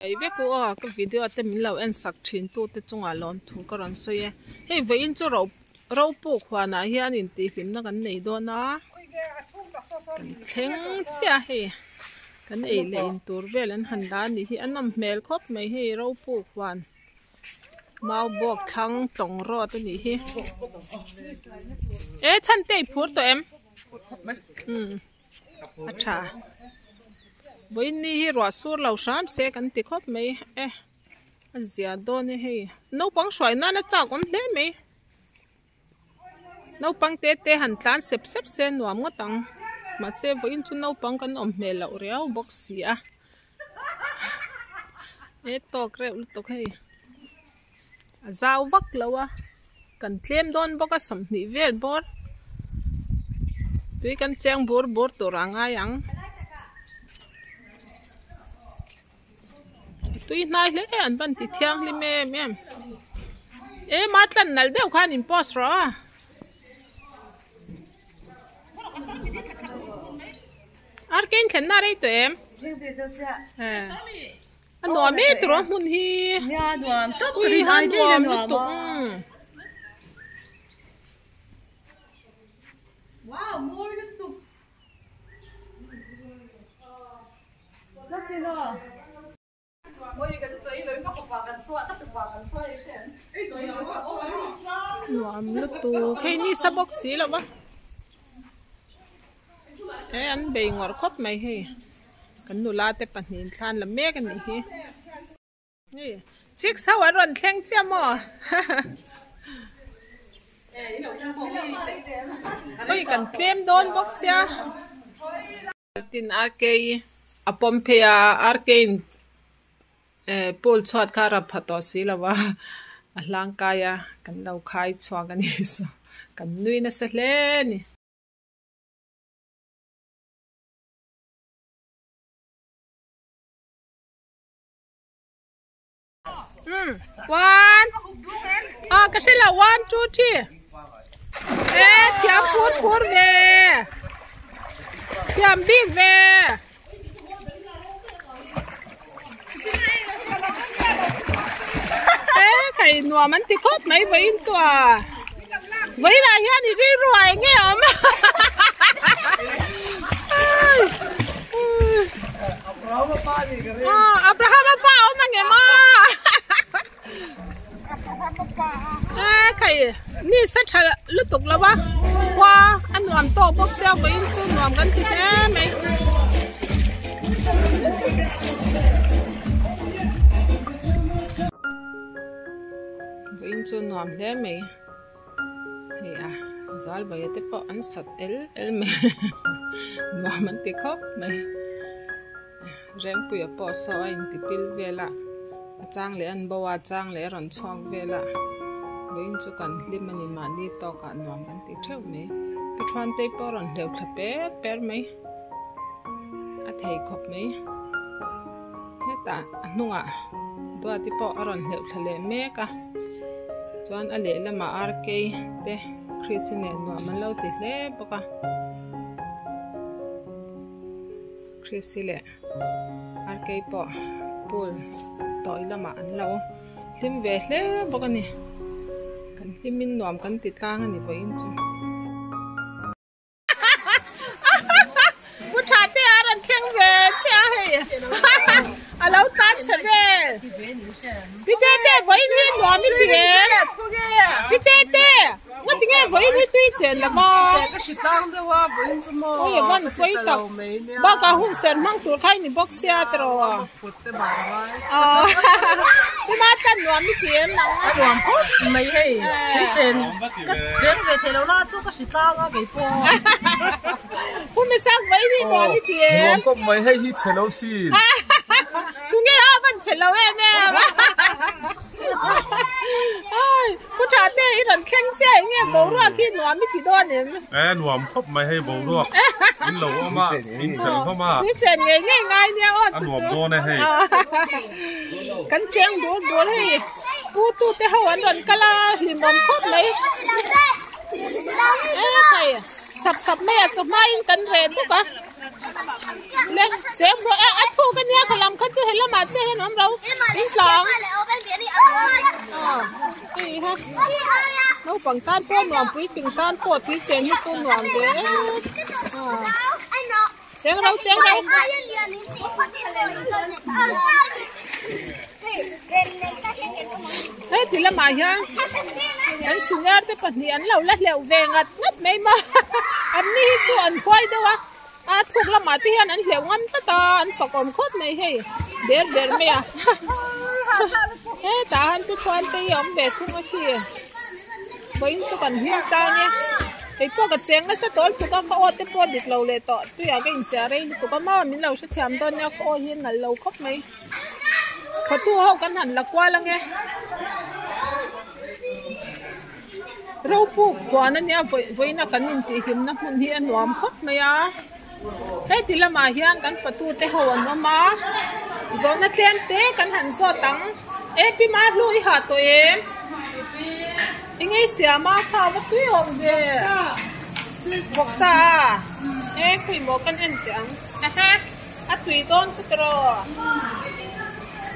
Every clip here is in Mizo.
Ei vek u aw ka video te min lo en sak thin tu te chungah lawm thu ka rawn sawi e hei vawiin chu ro ropuk huanah hian intihhlimna kan nei dawn a kan thleng chiah a hei kan ei leh in tur vel an han dah a nih hi a nawm hmel khawp mai hei ropuk huan mau bawk thlang tlawng rawt a nih hi e chhan te i phur tawh em umm. A tha. Vawiin hi ruah sur lo hram se kan ti khawp mai e. A zia dawn e hei. Naupang hruai nan a chak awm hle mai. Naupang te te han tlan sep sep se nuam ngawt ang. Mahse vawiin chu naupang kan awm hmel loh riau bawk si a. E tawk reuh lutuk hei. A zau vak lo a kan tlem dawn bawk a 20 vel bawr tui kan cheng bur bur tur a ngai ang tui hnai hle an van ti thianghlim em em e ma tlan nalh deuh khan in post rawh a. Arkein thlenna rei tawh em? A nuam e tiraw hmun hi. Nia nuam tawp ka rin ai daih a nuam a. Wow mawi lutuk. Lak si lo. Nuam lutuk hei ni sa bawk si lo va e an bei ngawrh khawp mai hei. Kan nula te pahnihin thlan la mek a nih hi. Hei chicks ho an rawn thleng chiah maw? Oi kan tlem dawn bawk sia. Tin RK a pawm phei a RK in eh pool chhuat kha a rap pha tawh si lo va a hlang kai a kan lo khai chhuak a ni so kan nui nasa hle a ni. One ah ka hre lo one two three e thiam phur phur ve thiam bik ve e khai nuam an ti khawp mai vawiin chu a vawiin ah hian i rilru ah eng nge a awm Abraham a pa awm ang em a e khai ni sa tha lutuk lo va khua a nuam tawk bawk sia vawiin chu nuam kan ti hle mai. Vawiin chu nuam hle mai. Hei a zal vaia te pawh an sat el el mai nuam an ti khawp mai Rengpuia pawh saw a inti pil vel a a chang leh an bo a a chang leh a rawn chhuak vel a vawiin chu kan hlim a ni mahni tawkah nuam kan ti theuh mai pu Thuantei pawh a rawn hleuh thla per per mai a thei khawp mai hetah a hnungah Duati pawh a rawn hleuh thla leh mek a chuan a lehlamah RK te Christ-i nen nuam an lo ti hle bawk a Christ-i leh RK pawh pool tawi lamah an lo hlim ve hle bawk a ni kan hlimin nuam kan ti tlang a ni vawiin chu. Pu tha te a rawn thleng ve che a hei a lo tlan chhe vel Pi te te vawiin hi nuam i ti em Pi te te nga ti nge vawiin hi tui chen lo va Ui a van pawi tak bakah hun ser hmang tur kha i ni bawk sia tiraw Tuna tlan nuam i ti em nang a? Nuam khawp mai hei tui chen ka cheng ve thei lo la chu ka hri tlang a kei pawh. Pu Misak vai hi nuam i ti em? Nuam khawp mai hei hi chhe lo sin. Tunge a van chhe lo em em. Ai Pu Tha te i rawn thleng chiah eng nge boruak hi nuam i ti dawn em? E nuam khawp mai hei boruak in lo awm a in fel hlawm a. Tui chen ngei ngei ngai nia aw chu chu. A nuam dawn e hei. Kan cheng bur bur hei pu tu te ho an rawn kal a hlimawm khawp mai. E khai sap sap mai a chawhma in kan reh tuk a. Le cheng bur a a thuk ania khalam kha chu helai. lamah chiah hian awm ro in tla ang hei ha naupang tan pawh nuam puitling tan pawh tui chen hi chu nuam ve em cheng ro cheng ro. Heti lamah hian kan senior te pahnih an lo la hleuh ve ngat ngat mai maw an ni hi chu an huai deuh a a thuk lamah te hian an hleuh ngam tlat a an fak awm khawp mai hei ber ber mai a hetah han pu chuan te hi a awm ve thung a khi vawiin chu kan hlim tlang e kei pawh ka cheng nasa tawl tuk a ka aw te pawh dik lo leh tawh tuiah ka inchiah rei lutuk a maw min lo hrethiam dawn nia ka aw hi a nalh lo khawp mai. Photo ho kan han la kual ange Ropuk huan ania vawiina kan intihhlimna hmun hi a nuam khawp mai a heti lamah hian kan fatu te ho an awm a zawhna tlem te kan han zawt ang e pi Mahlu i hah tawh em enge i siam a kha va tui awm ve vawksa a e khawi maw kan en teh ang ehe. A tui dawn ka tiraw?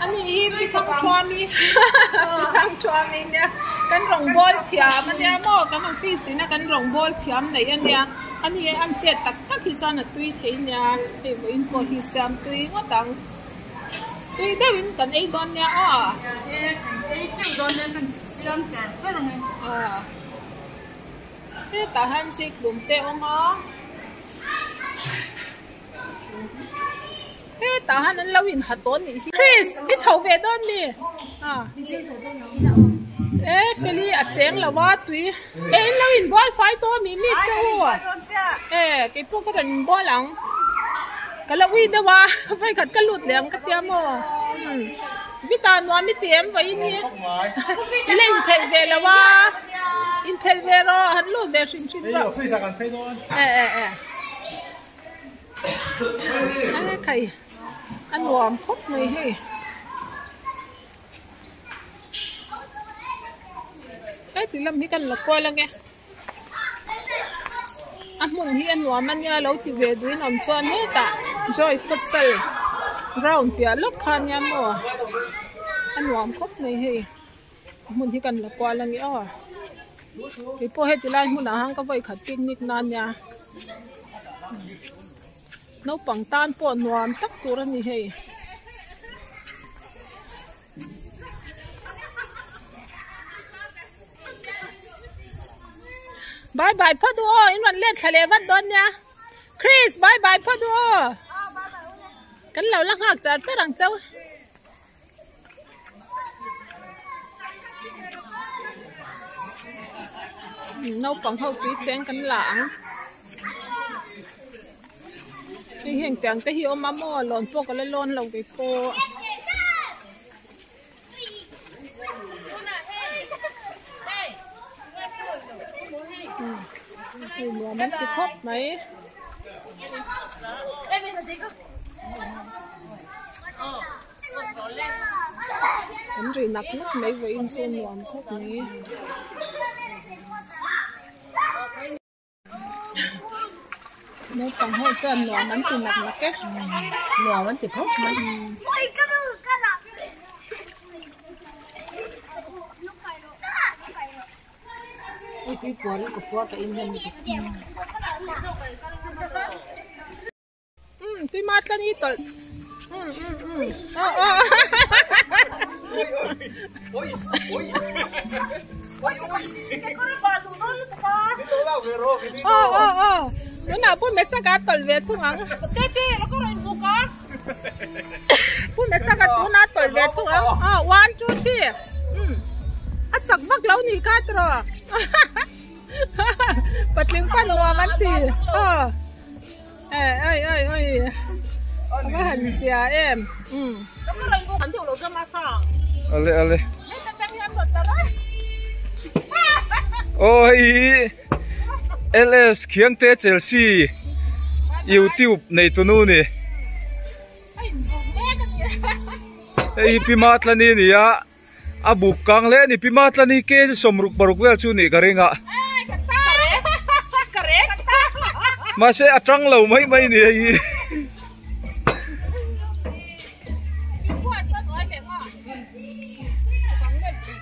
A nih hi Pi Thangthuami Pi Thangthuami nia kan rawngbawl thiam a nia maw kan office ina kan rawngbawl thiam neih a nia a ni an chet tak tak hi chuan a tui thei nia hei vawiin pawh hi siam tui ngawt ang tui deuhin kan ei dawn nia aw hetah hian zikhlum te a awm a. Hetah han an lo in ha tawn nih hi. Chris i chho ve dawn mi? E Feli a cheng lo a tui e in lo in bual fai tawh ami miss te u e kei pawh ka rawn in bual ang ka la ui deuh a vawikhat ka lut leh ang ka tia maw vita nuam i ti em vawiin hi i la inphelh ve lo a inphelh ve rawh han lut ve hrim hrim rawh e e e. Khai a nuam khawp mai hei heti lam hi kan la kual ange a hmun hi a nuam ania lo ti ve duhin awm chuan hetah joy futsal ground piah lawk kha ania maw a nuam khawp mai hei a hmun hi kan la kual ange aw. Kei pawh heti lai hmunah hian ka vawi khat picnic na ania naupang tan pawh nuam tak tur a ni hei. Bye bye phawt u aw in rawn let thla leh vat dawn nia Chris bye bye phawt u aw kan lo la nghak char char ang cheu. Naupang ho tui cheng kan la ang hei heng tiang te hi a awm a maw lawn pawh ka la lawn lo ve pawh. Hei nuam an ti khawp mai. An ri nak nak mai vawiin chu nuam khawp mai. Naupang ho chuan nuam an ti nak nak e. Nuam an ti khawp mai. Ui tui puar in ka puar ka in hian Tui ma tlan hi tawlh. Aw aw. Aw aw aw. Tunah Pu Mesaka a tawlh ve thung ang. Pu Mesaka tunah a tawlh ve thung ang. Aw one two three. A chak vak lo nih kha tiraw. Patling pan nuam an ti. Aw. Oi oi oi a va han zia em Ale ale aw hei hi LS Khiangte Chelsea YouTube nei tunu ni hei hi Pi Matlani a ni a a buk kang hle a ni Pi Matlani kg 66 vel chu nih ka ring a mahse a tang lo mai mai a ni hei hi.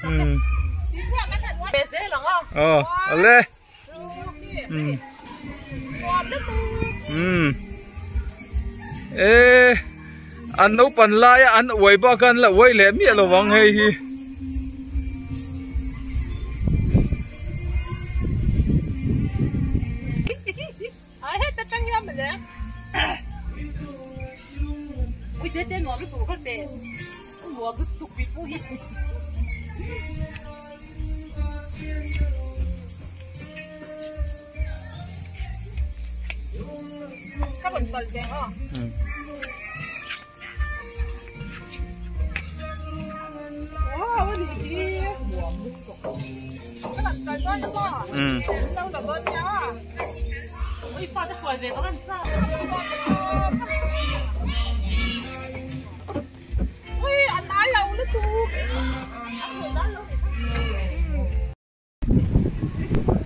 Aw ale. E an naupan laia an uai bak a an la uai leh miah lo vang hei hi.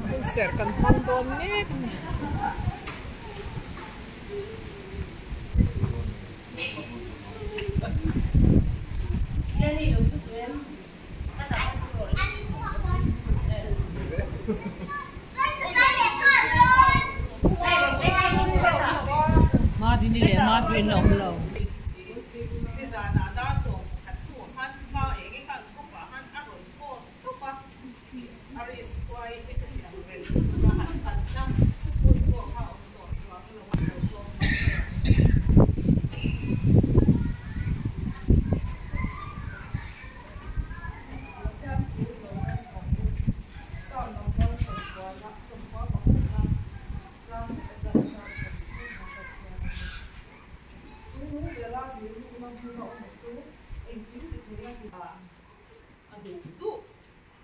Hunserh kan hmang dawn mek a ni.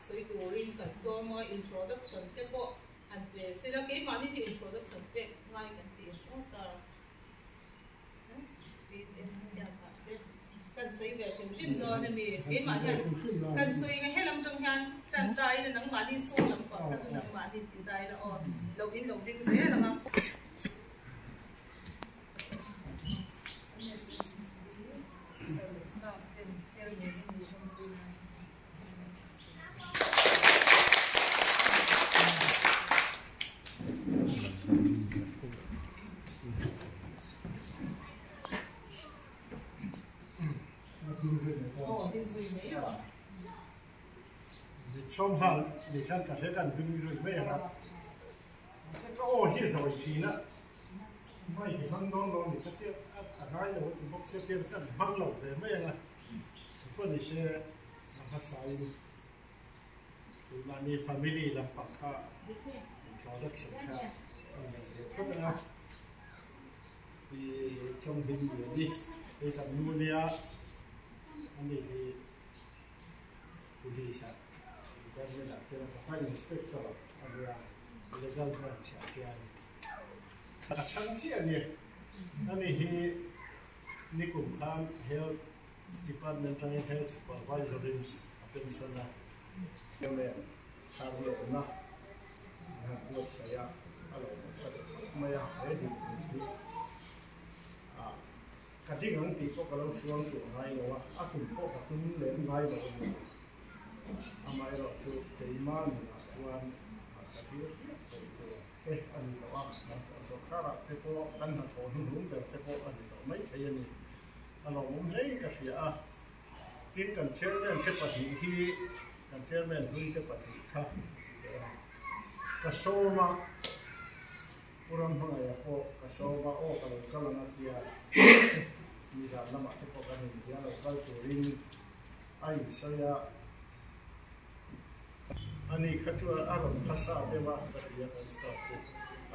Sawi turin kan sawm a, introduction te pawh han pe sela, keimahni hi introduction pek ngai kan ti ang aw sir. Kan sawi ve hrim hrim dawn a mi, keimah hian kan sawi nga helam tang hian tan ta ila nangmahni chhung lam pawh kha chu nangmahni ti ta ila aw, lo in lo ding zel ang a. Sawmhal ni khan ka hre kan ding zui mai ang a, mahse ka aw hi zawi thin a, mai hi hmang dawn lo a ni ka tia a ngai lo a ti bawk sia tia kan hmang lo ve mai ang a, engpawh ni se a hmasain tunah ni family lampang kha introduction kha a nei ve phawt ang a, i chawnghlim lian i hei kan nu nia a ni hi. Police ah department ah khian a thawk a, inspector a nia legal branch ah khian a chhang chiah a ni. Ani hi nikum khan health department atangin health supervisor in a pension a. Chairman thar hi a awm a, an han buatsaih a, a lo awm ta deuh khawp mai a, he dinhmun hi ah Ka ding ang tih pawh ka lo chuang duh ngai lo a, a tum pawh ka tum lem ngai lo a ni. Amaherawh chu keimah nunah chuan ka thlir hmiah tawh tur te a ni tawh a, kan sorkarah te pawh kan hnathawh hnuhnung ber te pawh a ni tawh maithei a ni. A lawmawm hle ka hria a, tin kan chairman te pahnih hi kan chairman hlui te pahnih kha ka sawm a. Pu Ramhmangaia pawh ka sawm a, aw ka lo kal ang a tia, nizan lamah te pawh kan inbia lo kal turin a insawi a, ani kha chu a rawn phasa deuh a ka ti a kan staff chu.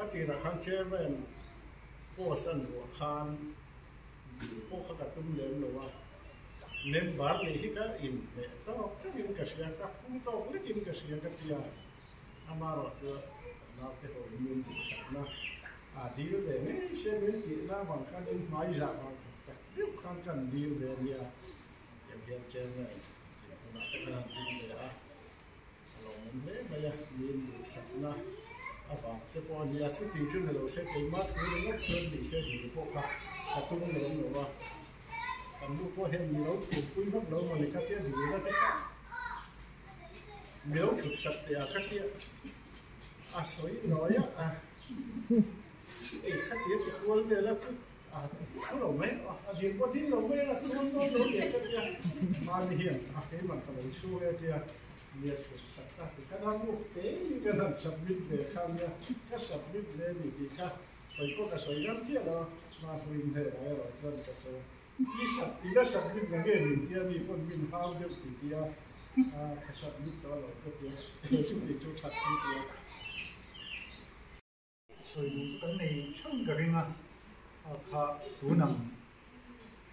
A tirah khan chairman post a nuah khan dil pawh kha ka tum lem lo a, member nih hi ka inhmeh tawk takin ka hria, ka phu tawk lekin ka hria ka tia. Amaherawh chu naute ho in min duhsakna a dil ve ngei se min tihna avang khan in hmai zah vang tak tak deuh khan kan dil ve a nia tiang hian chairman tih hunah te khan han ding ve a, a lawmawm hle mai a, min duhsakna avang te pawh a nia, chuti chu ni lo se keimah thu ringawt chuan ni se dil pawh kha ka tum lem lo a, kan nu pawh hian mi lo phurpui vak lo mawni kha tia dil na te kha. Mi lo thut sak teh a ka tia a sawi nawi a ei kha tia ti kual vel a chu a thu lo mai a a dil pawh dil lo mai a thu dawn dawn lo leh ka tia mahni hian a keimah ka lo chhung e tia mi a thut sak ta ti khan a muk te in ka han submit ve kha nia ka submit ve a ni tih kha sawi pawh ka sawi ngam chiah lo a mahni hmel ah erawh chuan ka sawi a. I sap i la submit na nge min tia ni pawn min hau deuh ti tia a ka submit tawh lo ka tia he chu tih chu that chu tia. Sawi duh chu kan nei theuhin ka ring a, a kha tun ang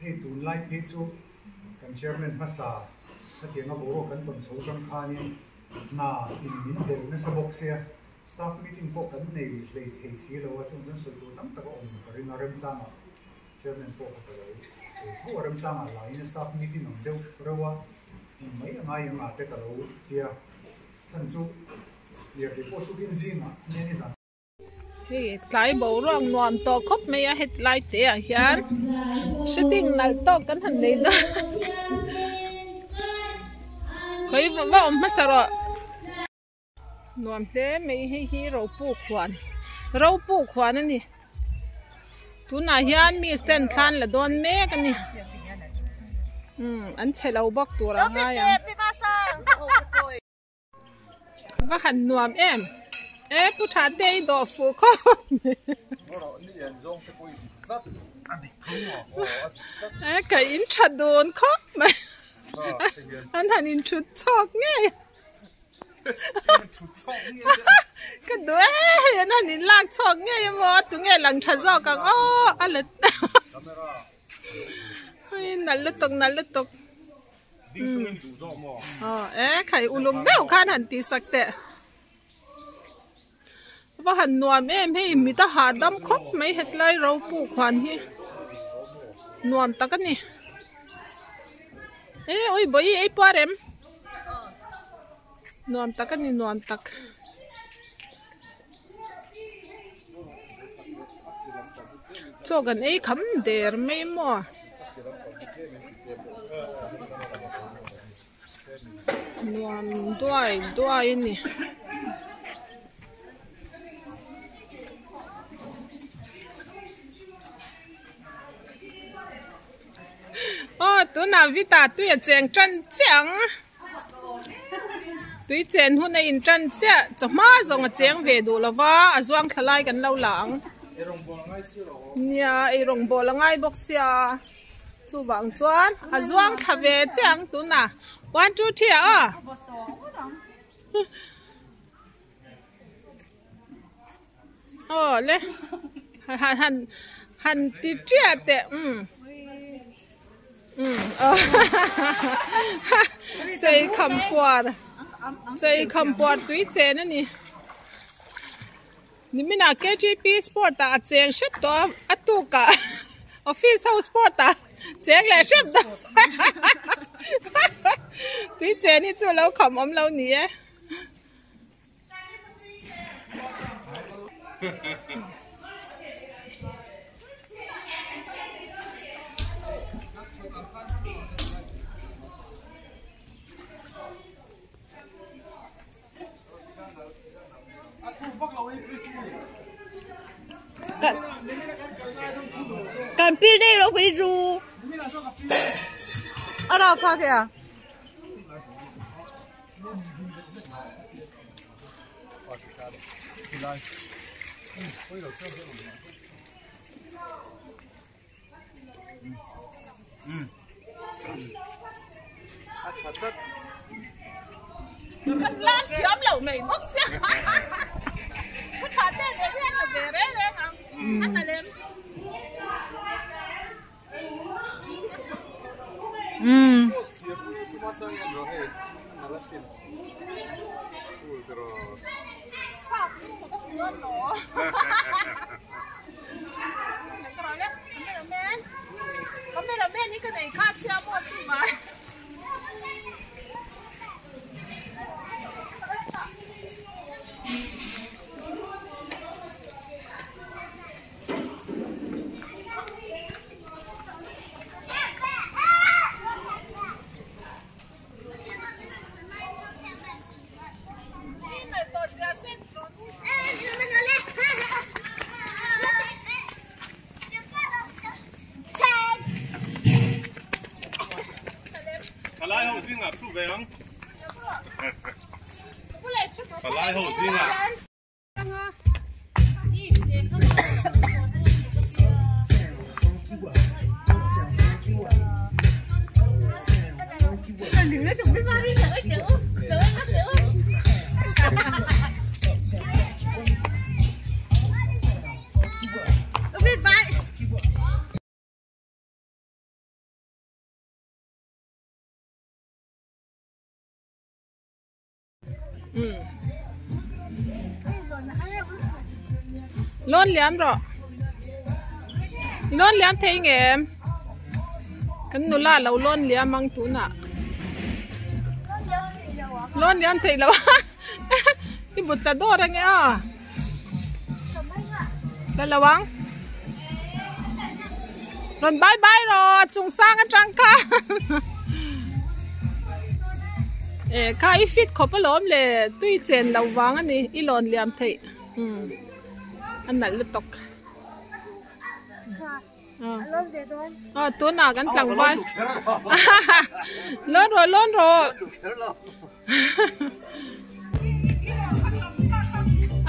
hei tunlai phei chu kan chairman hmasa khatianga boruak kan tawn chho atang khanin hna in min del nasa bawk sia, staff meeting pawh kan nei hlei thei si lo a, chung chuan sawi tur tam tak a awm ka ring a remchangah. Chairman pawh ka lo sawi tho a, remchangah laiin a staff meeting ang deuh reuh a, hmun mai a ngai ang ah te ka lo ti a, chhan chu lirthei pawh tukin zingah nge ni zan. Hei tlai boruak nuam tawh khawp mai a hetlai te ah hian sitting nalh tawk kan han nei dawn khawi va awm hmasa rawh. Nuam hle mai hei hi ropuk huan ropuk huan a ni tunah hian mi stand thlan la dawn mek a ni umm an chhe lo bawk tur a ngai ang va han nuam em e pu tha te i dawh fuh khawp mai e ka in tha dun khawp mai an han in thut chhawk ngei. Ka duh e hei an han in lak chhuak ngei emaw tunge lang tha zawk ang aw a la hei nalh lutuk nalh lutuk aw e khai uluk deuh khan han tih sak teh va han nuam em hei mit a hahdam khawp mai hetlai ropuk huan hi nuam tak a ni e ui bawi ei puar em nuam tak a ni nuam tak. Chaw kan ei kham der mai maw. Nuam duai duai a ni. Aw tunah vita tui a cheng tan chiah ang tui chen hun a in tan chiah chawhma zawng a cheng ve duh lo va a zuang thla lai kan lo la ang nia ei rawngbawl a ngai bawk sia. Chuvang chuan a zuang thla ve chiah ang tunah one two three ah aw aw le han han han ti chiah teh um um aw chei kham puar chei kham puar tui chen a ni. Niminah KTP sport ah a cheng hrep tawh a, a tukah office ho sport ah cheng leh hrep tawh tui chen hi chu lo kham awm lo ni e. Kan pil dei lo cái ru ở đâu pha kìa Kan lak thiam lo mai bawk sia Pu tha te leh hian la ve reng reng ang a na lem. Cameraman hi ka nei kha sia maw chu mai. Lawn liam rawh lawn liam thei nge em kan nula lo lawn liam ang tunah lawn liam thei lo i but tla dawr ange a tla lo ang rawn bye bye rawh chung sang atang kha e kha i fit khawp alawm le tui chen lo vang ani i lawn liam theih um a nalh lutuk a tunah kan tlangval lawn rawh lawn rawh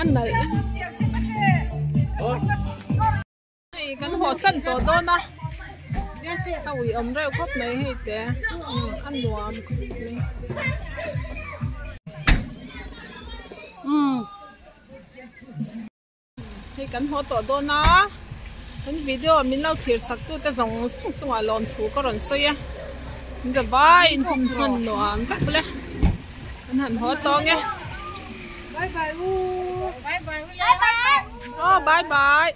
a nalh hei kan haw san tawh dawn a a ui awm reuh khawp mai hei te a nuam khawp mai hei kan haw tawh dawn a kan video min lo thlir sak tu te zawng zawng chungah lawm thu ka rawn sawi a in za vai in hun hman nuam vek le an han haw tawh nge bye bye u bye bye u oh bye bye